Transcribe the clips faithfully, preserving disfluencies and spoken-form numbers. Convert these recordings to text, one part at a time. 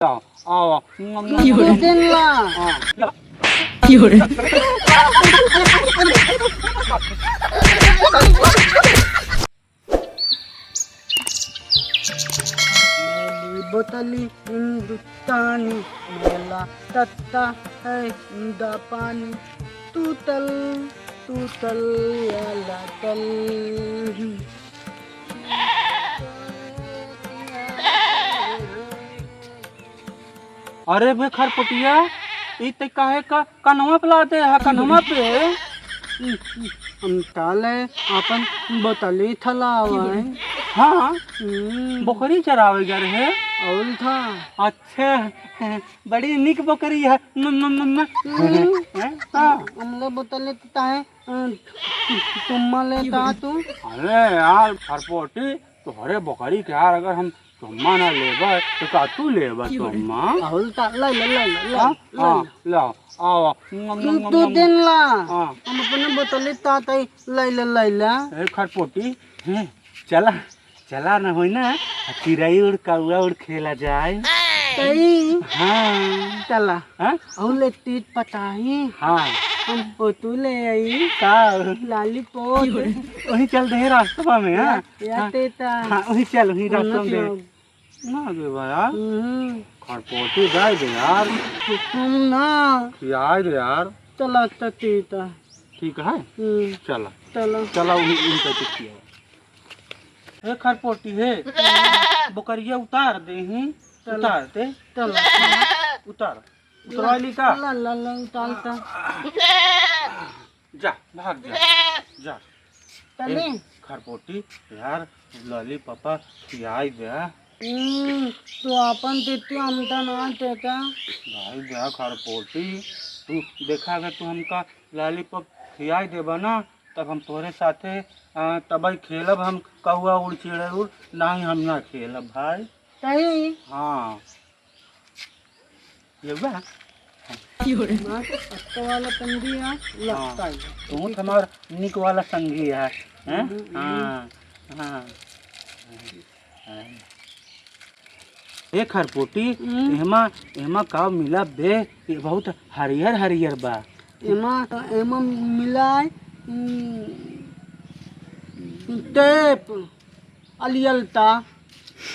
लाओ, आओ। क्यों रे? दो दिन ला। हाँ, लाओ। क्यों रे? मेली बोतली हिंदुस्तानी, मेला तत्ता है दा पानी, तूतल, तूतल, आला तल। अरे बे खरपुटिया, ई ते काहे का कन्हवा पे लादे है, कन्हवा पे? हम ताले आपन बोतली थलावे। हाँ, हम्म। बोकरी चरावे गए रहे। और था। अच्छा, बड़ी निक बोकरी है। म, म, म, म। हम्म। हैं? हाँ। हमले बोतली तो ताहे, अ, तुम्मा लेता तू? अरे यार, खरपोटी, तोहरे बकरी के यार, अगर हम चुम्मा ना लेबे, तो का तू लेबे चुम्मा? अहुल ता, ले ले, ले ले, ले, हाँ? ले हाँ, ले। लाओ, आओ। तू दो दिन ला। हाँ। हम अपने बोतली तात आई, ले ले, ले ले। ए खरपोटी, हैं, चला, चला ना होई ना, आ चिरई उड़, कौआ उड़ खेला जाए। सही। हाँ। चला। हाँ? अहुल एक चीज पताही। हाँ। हम पोतू ले आई। का? Lollipop। वही चल दे रास्ता में, हाँ? या, या हाँ। तेता। हाँ, वही चल, वही रास्ता में दे। ना देबा यार। हम्म। खरपोटी जाए दे यार। हम ना। खियाए दे यार। चला, अच्छा, ठीक है। ठीक है? हम्म। चला। चला। चला, उन-, उनका तो खियाओ। हे खरपोटी हे, बोकरिया उतार दे ही। चला। उतार दे। चला। उतार। उतरवा ली का? ला, ला, ला, उतार, उतार। जा, भाग जा, जा। तनी। ए, खरपोटी, यार, lollipop खियाई दे। हम्म, तू आपन देती, हम तो ना देता। भाई जा खरपोटी, तू देखा, अगर तू हमका lollipop खियाई देबा ना, तब हम तोहरे साथे, आ, तबई खेलब हम कौआ उड़, चिड़ै उड़, नाही हम ना खेलब भाई। सही? हाँ। ये हुआ? माँ, अत्तो वाला तंदी है, लगता है। तू तो हमार निक वाला संगी है, हैं? हम्म, हम्म। हाँ, हाँ, हाँ। ए खरपोटी, हम्म। एमा, एमा का मिला बे? ये बहुत हरियर हरियर बा। एमा, एमा मिला है, हम्म, टेप, अलियलता।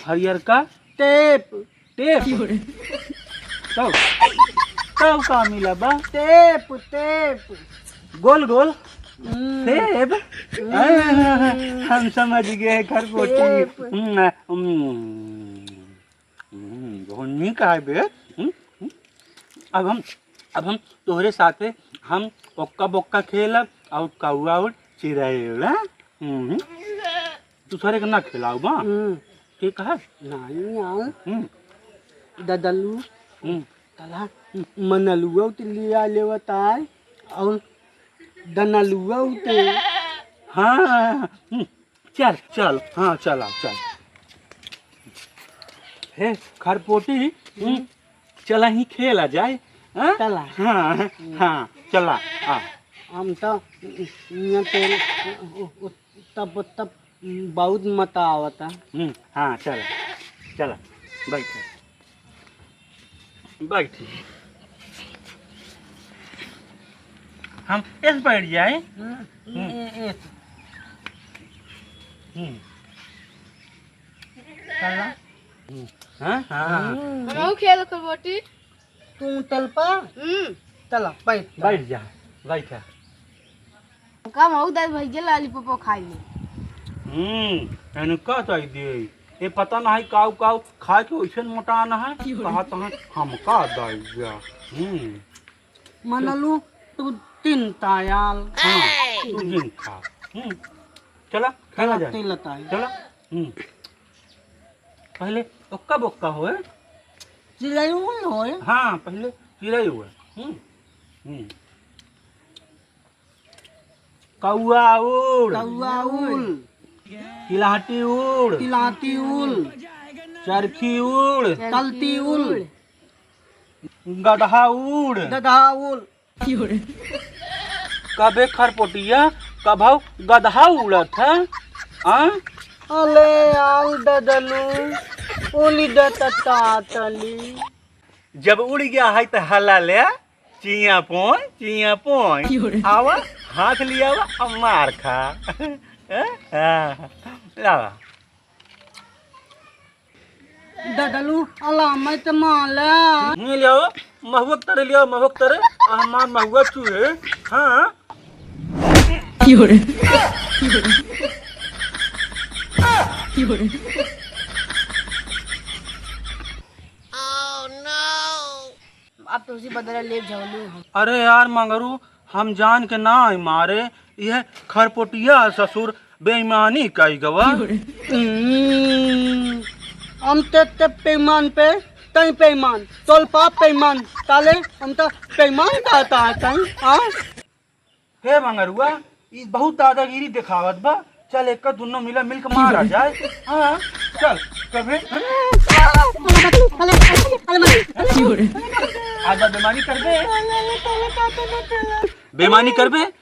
हरियर का? टेप। टेप? तब, तब का मिला बा? Tape, tape. गोल गोल? हम्म। टेप? हम्म। हाँ, हम समझ गए, खरपोटी। टेप। हम्म, हम्म। हम्म, बहुत नीक है बे। हम्म, हम्म। अब हम, अब हम तोहरे साथे हम ओक्का बोक्का खेलब और कौआ और चिरई उड़, हाँ? हम्म। दूसरे के ना खिलाऊ बा। हम्म। ठीक है? नहीं यार। हम्म। ददलू। हम्म। तला मनलुआ उते लिया लेवत आय और दनलुआ उते। हाँ, हम्म। चल, चल, हाँ, चल, आ, चल। हे, खरपोटी, हम्म, चला ही खेला जाए, हाँ? चला। हाँ, हम्म। हाँ, चला, आ। हम तो, यहाँ पे, तब, तब बहुत मजा आवता। हम्म, हाँ, चला, चला, बैठ। बैठी। हम एस बैठ जाए। हम्म, हम्म। ए, ए, ए। हम्म। चला। हम्म। हाँ, हाँ, हाँ। हम्म। हमहू खेल खरपोटी। तू तलपा? हम्म। चला, बैठ। बैठ जा, बैठ जा। का मऊ दाई भैया lollipop खाई ले। हम्म, एने का दाई दे? ये पता नहीं काऊ काऊ खाए के वैसे मोटान है। कहा तहाँ हमका दाई जा। हम्म। मनलू तू तीन तायाल। हाँ, तू दिन खा। हम्म। चला, खेला जाए। तेल ताई। चला। हम्म। पहले ओक्का बोक्का होए। चिड़ै उड़ होए। हाँ, पहले चिड़ै उड़। हम्म। हम्म। कौआ उड़। कौआ उड़। चिलाटी उड़। चिलाटी उड़। चरखी उड़। तलती उड़। गदहा उड़। गदहा उड़। कबे खरपोटिया, कबहू गदहा उड़त है? हाँ? अले आल ददलू, उली दतता तली। जब उड़ गया है तो हल्ला ले, चियाँ पोय, चियाँ पोय। आवा, हाथ लियावा, अब मार खा। हाँ, लावा। ददलू, अला मैं तो माला। नहीं लियाओ, महुआ के तरे लियाओ, महुआ के तरे। आ, हमार महुआ चूहे। हाँ। अब तो उसी बदला ले झगलू हम। अरे यार मंगरू, हम जान के ना ही मारे, यह खरपोटिया ससुर बेईमानी कई गवा। हम्म, हम ते, ते बेईमान पे, तई बेईमान, तोल पाप बेईमान, ताले हम तो बेईमान कहता है तई, हाँ? हे मंगरुआ, ई बहुत दादागिरी दिखावत बा। चल, एक दुनो मिला मिलके मारा जाए। हाँ, चल, कबे। आज बाद बेमानी करबे? बेमानी करबे?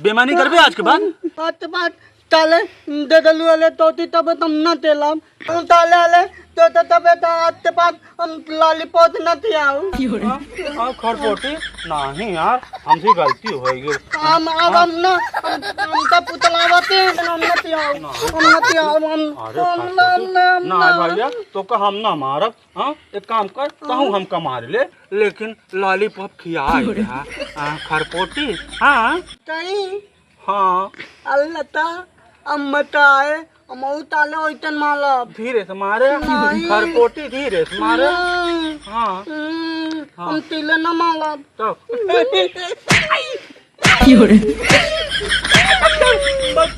बेमानी करबे आज के बाद? आज के बाद ताले दे दलू वाले तोती तबे तुम न तेलाम। हम ताले आले तो, तो तबे तो आते पास हम लॉलीपॉप न तियाऊ। हाँ, हाँ, खरपोटी, नहीं यार, हमसे गलती हो गई। हम, अब हम ना, हम, हम तो पुतला बाते हैं, हम न तियाऊ, ना। हम न तियाऊ, हम, अरे हम ना, खरपोटी, ना, ना ना। भैया, तो का हम ना मारब, हाँ? एक काम कर, तहूँ हमका मार ले, लेकिन लॉलीपॉप खिया दे, हाँ, हाँ, खरपोटी, हाँ। कहीं हाँ। अल्लाह ता, अम्मा ता है, अम्मा ताले ओइतन माला। धीरे से मारे। नहीं। खरपोटी धीरे से मारे। नहीं। हाँ। हम्म, हाँ। हम तिले ना माला। तो। मत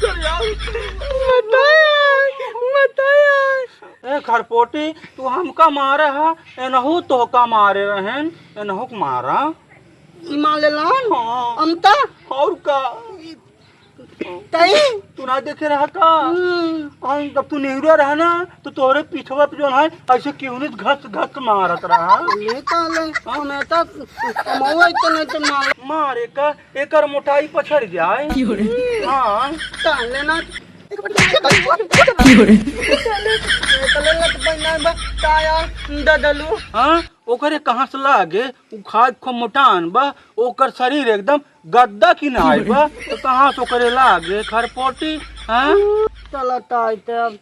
कर यार। मत आया, मत आया। ए खरपोटी, तू हमका मारे हा, एनहू तोहका मारे रहेन, एनहू के मारा। ई मालेलान? हाँ। अमता? और का? तई? तू ना देखे रहा का? हम्म। हम जब तू नेहुरा रहा ना, तो तोहरे पीछवा पे जौन है, ऐसे केहू नहीं घस घस मारत रहा। ले ताले, हाँ? हमें तो कमाऊ है तो नहीं तो मार। मारे का, एकर मोटाई पछड़ जाए। क्यों रे? हाँ। ताले ना। क्यों रे? ताले लत बन्ना बा, ताया, ददलू। हाँ? ओकरे कहाँ से लागे? उ खाद खो मोटान बा, ओकर शरीर एकदम गद्दा की नाई बा, तो कहाँ से ओकरे लागे खरपोटी, हाँ? चला ताई ते अब,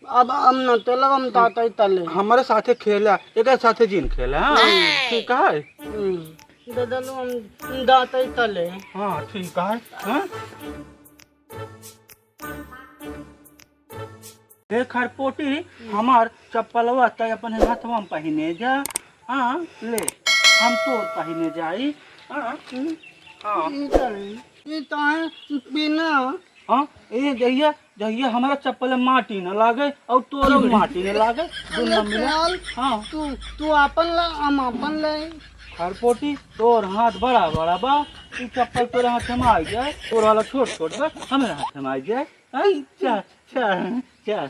अब हम न ते लगम तातई तले। हमारे साथे खेला, एक साथे जिन खेला, हाँ? ठीक है? हम्म, ददलू हम दातई तले। हाँ, ठीक है, हाँ? हे खरपोटी, हमार चप्पलवा तय अपन हाथवा में पहिने जा। हाँ, ले, हम तोर पहिने जाई। हाँ, हम्म। हाँ। ई तो है, ई तो है बिना। हाँ, ए जहिया, जहिया हमारा चप्पल में माटी न लागे और तोर में माटी न लागे, दुनिया अरे मिला। ख्याल, हाँ। तू, तू आपन ला, हम आपन ले। खरपोटी, तोर हाथ बड़ा बड़ा बा, ई चप्पल तोरे हाथ में आ जाए, तोर वाला छोट छोट बा, हमारे हाथ में आ जाए। हाँ, चल, चल, चल।